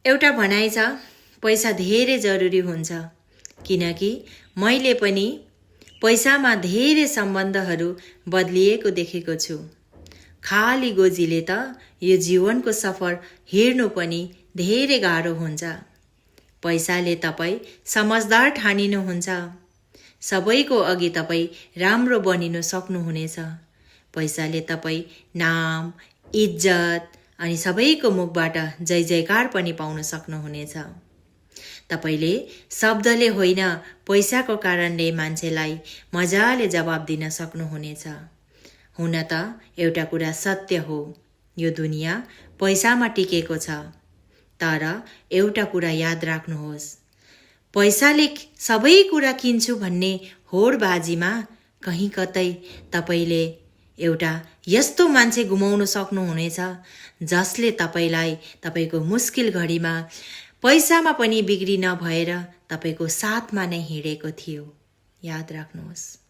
एउटा भनाइ छ, पैसा धेरै जरुरी हुन्छ, किनकि मैले पनि पैसामा धेरै सम्बन्धहरू बदलिएको देखेको छु। खाली गोजीले त यो जीवनको सफर हिँड्नु पनि धेरै गाह्रो हुन्छ। पैसाले तपाईँ समझदार ठानिनुहुन्छ। सबैको अघि तपाईँ राम्रो बनिनु सक्नुहुनेछ। पैसाले तपाईँ नाम, इज्जत अनि सबैको मुखबाट जय जयकार पनि पाउन सक्नुहुनेछ। तपाईले शब्दले होइन, पैसाको कारणले मान्छेलाई मजाले जवाब दिन सक्नुहुनेछ। हुन त एउटा कुरा सत्य हो, यो दुनियाँ पैसामा टिकेको छ। तर एउटा कुरा याद राख्नुहोस्, पैसाले सबै कुरा किन्छु भन्ने होडबाजीमा कहीँ कतै तपाईले एउटा यस्तो मान्छे गुमाउन सक्नुहुनेछ जसले तपाईलाई तपाईको मुस्किल घडीमा पैसामा पनि बिग्री नभएर तपाईको साथमा नै हिँडेको थियो। याद राख्नुहोस्।